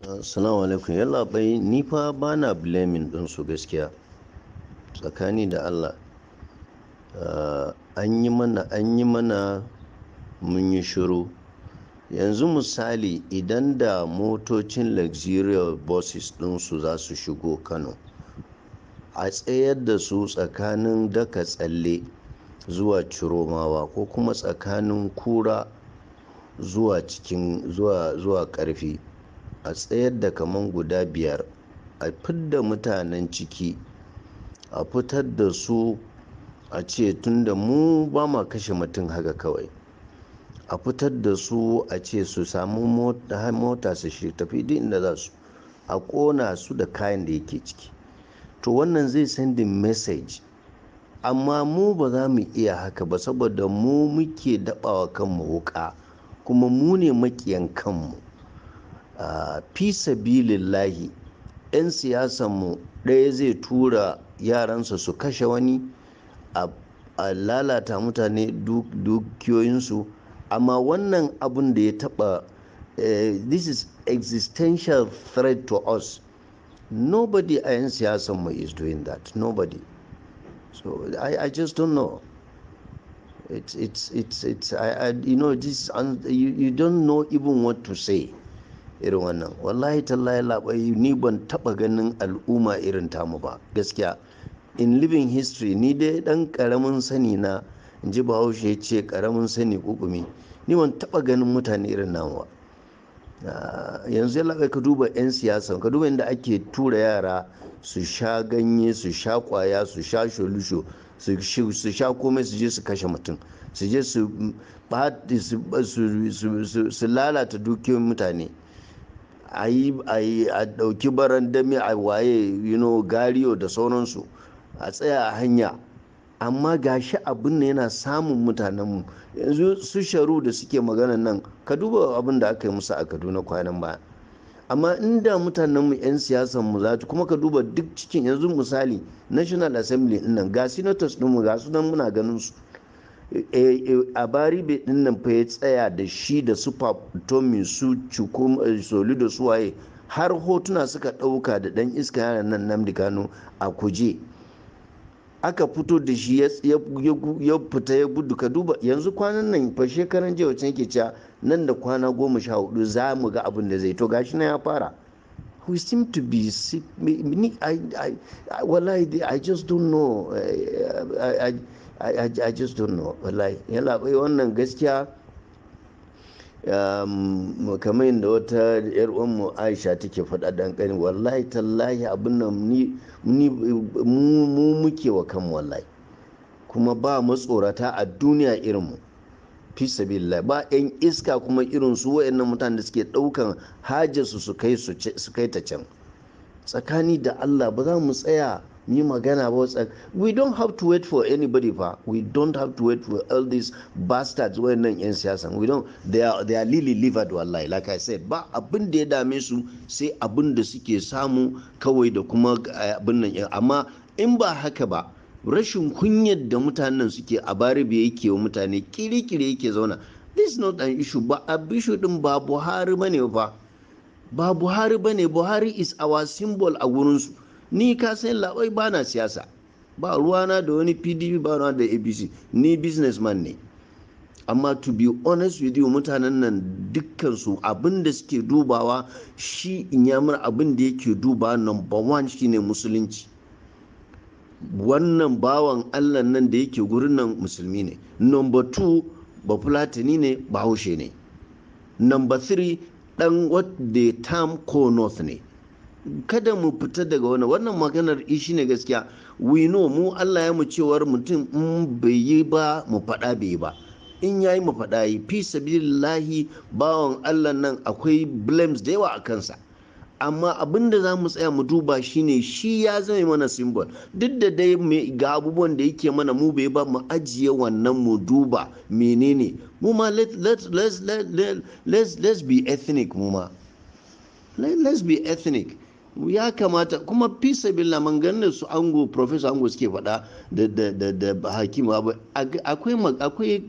Assalamu alaikum. Yallaɓai, ni fa bana blaming ɗinsu gaskiya. Tsakani da Allah. An yi mana, an yi mana, mun yi shiru. Yanzu misali, idan da motocin luxurious buses ɗinsu za su shigo Kano, a tsayar da su tsakanin Daka Tsalle zuwa Chiromawa ko kuma tsakanin Kura zuwa cikin zuwa Ƙarfi. A tsayar da kaman guda 5, a fidda mutanen ciki, a fitar da su, a ce tunda mu ba ma kashe mutum haka kawai. A fitar da su, a ce su samu mota su shi tafi duk inda za su. A ƙona su da kayan da yake ciki. To wannan zai sending message. Amma mu ba za mu iya haka ba saboda mu muke daɓawa kanmu wuƙa kuma mu ne maƙiyan kanmu. Fi sabilillahi, 'yan siyasanmu ɗaya zai tura yaransa su kashe wani, a lalata mutane dukiyoyinsu. Amma wannan abun da ya taɓa, this is existential threat to us. Nobody a 'yan siyasanmu is doing that. Nobody. So I just don't know. It's I you know this you, you don't know even what to say. Irin wannan. Wallahi tallahi, yallaɓai, ni ban taɓa ganin al'umma irin tamu ba gaskiya. In living history, ni dai ɗan ƙaramin sani na, in ji Bahaushe ya ce ƙaramin sani ƙuƙumi. Ni ban taɓa ganin mutane irin namu ba. Yanzu yallaɓai, ka duba 'yan siyasan, ka duba inda ake tura yara su sha ganye, su sha ƙwaya, su sha sholusho, su sha komai, su je su kashe mutum, su je su lalata dukiyoyin mutane. A yi, a yi, a ɗauki barandami, a waye, gariyo da sauransu, a tsaya a hanya. Amma ga shi abun nan yana samun mutanenmu. Yanzu su Sharu da suke maganan nan, ka duba abin da aka yi musu a Kaduna kwanan baya. Amma inda mutanenmu 'yan siyasanmu za kuma ka duba duk cikin yanzu misali National Assembly ɗin nan, ga senators ɗinmu, ga su nan muna ganin su. Abaribe ɗin nan fa ya tsaya da shi da su Tommy, su Chukwuma Soludo, su waye, har hotuna suka ɗauka da ɗan iska yaran nan Nnamdi Kanu a Kuje. Aka fito da shi, ya fita ya gudu. Ka duba yanzu kwanan nan fa, shekaran jiya wacce yake cewa nan da kwana 14 za mu ga abin da zai. To gashi nan ya fara. We seem to be sick. Ni, I, wallahi, I just don't know. I just don't know. Wallahi yallaɓai, wannan gaskiya, kamar yadda wata yar uwanmu Aisha take faɗa dan ƙani, wallahi tallahi abin nan ni mu muke wa kanmu wallahi. Kuma ba matsorata a duniya irin mu. Fi sabilillah, ba 'yan iska kuma irin su wayannan mutanen da suke ɗaukan hajarsu su kai ta can. Tsakani da Allah, ba za mu tsaya mu yi magana ba. We don't have to wait for anybody fa. We don't have to wait for all these bastards, wayannan 'yan siyasan. We don't they are lily livered wallahi. Like I said, ba abin da ya dame su sai abin da suke samu kawai da kuma abin nan. Amma in ba haka ba, rashin kunyar da mutanen suke, a Baribe yake wa mutane kiri-kiri yake zauna. This is not an issue ba. A issue din ba Buhari bane fa, ba Buhari bane. Buhari is our symbol a gurinsu. Ni ka san labai ba na siyasa, ba ruwana da wani PDP, ba ruwana da APC, ni businessman ne. Amma to be honest with you, mutanen nan dukkansu abin da suke dubawa, shi inyamur abin da yake duba number one shine musulunci. Wannan bawan Allah nan da yake gurin nan musulmi ne. Number two, Bafulatani ne, Bahaushe ne. Number three, dan what they term core north ne. Kada mu fita daga wannan maganar shi ne gaskiya. We know mu Allah ya mu cewar mutum in bai yi ba mu faɗa bai yi ba, in yayi mu faɗa yi. Fi sabilillahi, bawan Allah nan akwai blames da yawa a kansa. Amma abin da za mu tsaya mu duba shine shi ya zama mana symbol. Duk da dai ga abubuwan da yake mana mu bai ba, mu ajiye wannan, mu duba menene mu ma. Let's be ethnic mu ma. Let's be ethnic. Ya kamata kuma fi sabilillah, maganganun su Ango, Professor Ango suke faɗa da Hakim Abu, akwai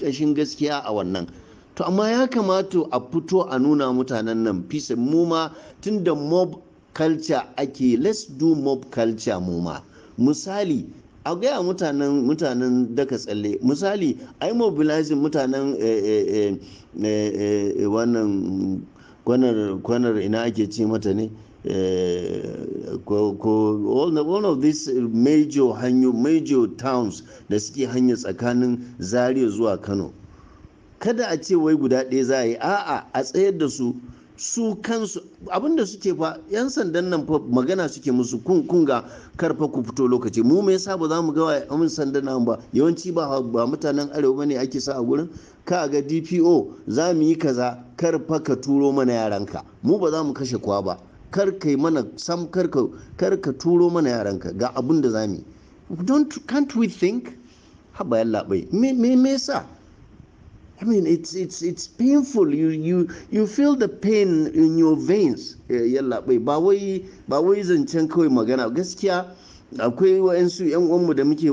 ƙashin gaskiya a wannan. To amma ya kamata a fito a nuna mutanen nan fisa mu ma, tun da mob culture ake, let's do mob culture mu ma. Misali, a gaya mutanen Daka Tsalle, misali, a yi mobilizing mutanen wannan kwanar, ina ake ce mata ne, ko one of these major hanyo, major towns da suke hanya tsakanin Zaria zuwa Kano. Kada a ce wai guda ɗaya za a yi, a'a, a tsayar da su, su kansu abinda suke fa, 'yan sandan nan fa magana suke musu, kunga karfa ku fito lokaci. Mu me yasa ba za mu ga 'yan sandan nan ba? Yawanci ba mutanen Arewa bane ake sa a gurin. Ka ga DPO, za mu yi kaza, karfa ka turo mana yaranka, mu ba za mu kashe kwa ba, kar kai mana sam, kar ka turo mana yaranka, ga abin da za mu yi. Don't can't we think? Haba yallaɓai, me yasa? I mean, it's painful. You feel the pain in your veins. Yallaɓai, ba wai zancen kawai magana. Gaskiya akwai wa'ansu yan uwanmu da muke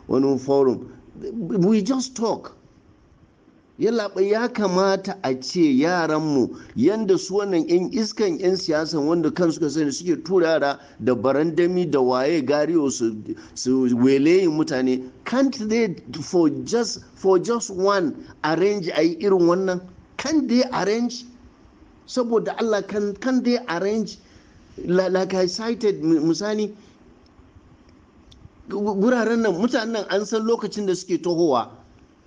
wani forum. We just talk. Yallaɓai, ya kamata a ce yaranmu, yanda su wannan 'yan iskan 'yan siyasan wanda kansu ka sani suke tura yara da barandami da waye gariyo su weleyin mutane, can't they for just one arrange a yi irin wannan? Can they arrange? Saboda Allah, can they arrange? Like I cited, misali, guraren nan, mutanen an san lokacin da suke tohowa,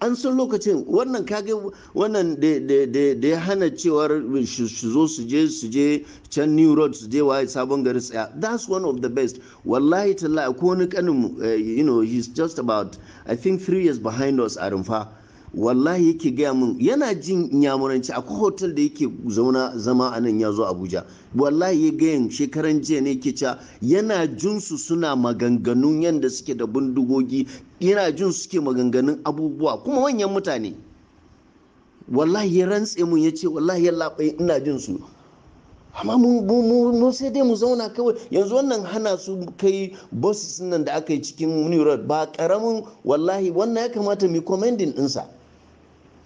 an san lokacin wannan. Kage wannan da ya hana cewar su zo su je can New Road, su je waye, Sabon Gari, tsaya, that's one of the best. Wallahi tallahi, ko wani kanin, he's just about, I think, 3 years behind us a Rumfa, wallahi yake gaya min yana jin Inyamuranci. Akwai hotel da yake zauna zama a nan, ya zo Abuja. Wallahi ya gayan shekaran jiya ne, yake cewa yana jin su suna maganganun yadda suke da bindigogi, yana jin suke maganganun abubuwa, kuma manyan mutane. Wallahi ya rantse mun, ya ce, "Wallahi yallaɓai, ina jin su." Amma mu sai dai mu zauna kawai. Yanzu wannan hana su kai buses nan da aka yi cikin New Road ba karamin, wallahi wannan ya kamata mu commending ɗinsa.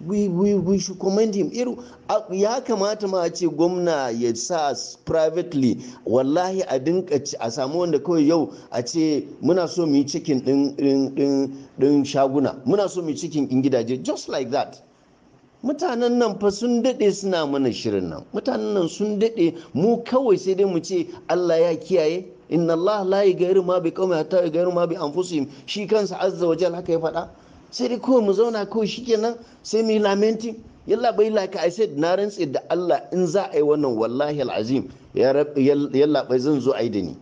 We should commend him. Iru ya kamata ma a ce gwamna ya sa privately, wallahi, a dinka a samu wanda kawai yau a ce muna so mu yi checking din shaguna, muna so mu yi checking din gidaje, just like that. Mutanen nan fa sun daɗe suna mana shirin nan. Mutanen nan sun daɗe. Mu kawai sai dai mu ce Allah ya kiyaye. Inna Allah la yughayyiru ma bi qaumin hatta yughayyiru ma bi anfusihim. Shi kansa azza wa jalla haka ya faɗa. Sai dai kawai mu zauna kawai, shikenan, sai mu yi lamenting. Yallaɓai, like I said, na rantse da Allah, in za a yi wannan, wallahi al'azim, yallaɓai, zan zo a yi da ni.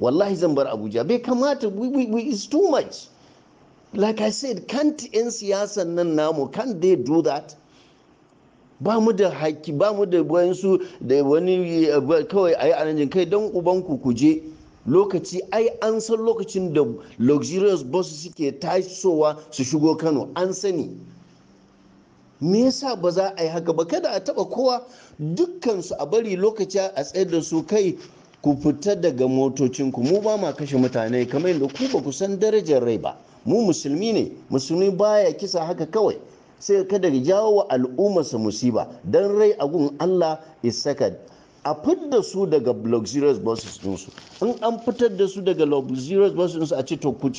Wallahi zan bar Abuja. Bai kamata, it's too much. Like I said, can't 'yan siyasan nan namu, can't they do that? Ba mu da haƙƙi, ba mu da wayansu da wani kawai a yi arranging, kai don ubanku ku je lokaci. Ai an san lokacin da luxurious bus suke tasowa su shigo Kano, an sani. Me yasa ba za a yi haka ba? Kada a taba kowa, dukkansu a bari lokaci a tsayar da su, kai, ku fita daga motocinku, mu ba ma kashe mutane kamar yadda ku ba ku san darajar rai ba. Mu Musulmi ne, Musulmi baya kisa haka kawai, sai kada ya jawo wa al'ummarsa musiba, don rai a gun Allah is second. A fidda su daga luxurious buses ɗinsu. In an fitar da su daga luxurious buses ɗinsu, a ce to ku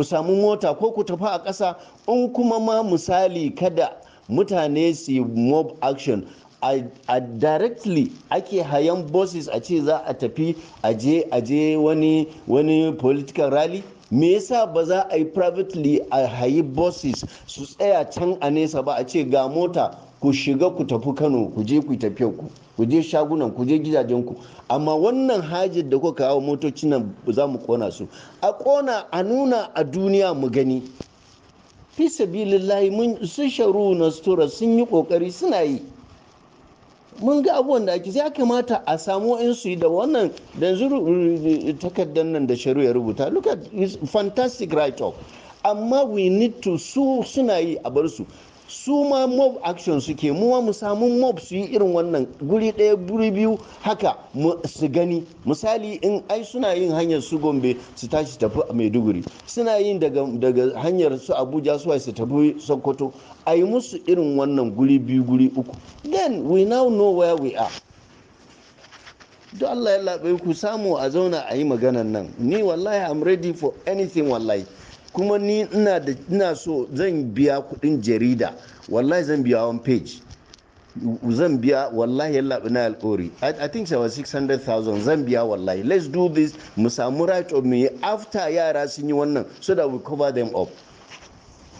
samu mota ko ku tafi a ƙasa. In kuma ma misali kada mutane su yi mob action, a directly ake hayan buses, a ce za a tafi a je wani political rally. Me yasa ba za a yi privately a hayi buses su tsaya can a nesa ba, a ce ga mota, ku shiga ku tafi Kano, ku je ku tafiyar ku, ku je shagunan ku, je gidajen ku? Amma wannan hajjar da kuka kawo motocin nan, za mu kona su. A kona, a nuna a duniya mu gani. Fi sabilillahi, mun su Sharu na stura sun yi kokari, suna yi, mun ga abubuwan da ake. Ya kamata a samu su yi da wannan. Da yanzu takardar nan da Sharu ya rubuta, look at his fantastic write up. Amma we need to, su suna yi, a bar su. Su ma mob action suke, mu ma mu samu mob su yi irin wannan guri ɗaya, guri biyu haka su gani. Misali, in ai suna yin hanyar su Gombe su tashi tafi Maiduguri, suna yin daga hanyar su Abuja su su tafi Sokoto, a yi musu irin wannan guri biyu, guri uku, then we now know where we are. Don Allah ya laɓe ku samu a zauna a yi maganan nan. Ni wallahi I'm ready for anything, wallahi. Kuma ni ina so zan biya kudin jarida, wallahi zan biya one page, zan biya wallahi. Ya laɓi na alƙawari. I think it was 600,000 zan biya wallahi. Let's do this, mu samu right of me after yara sun yi wannan so that we cover them up.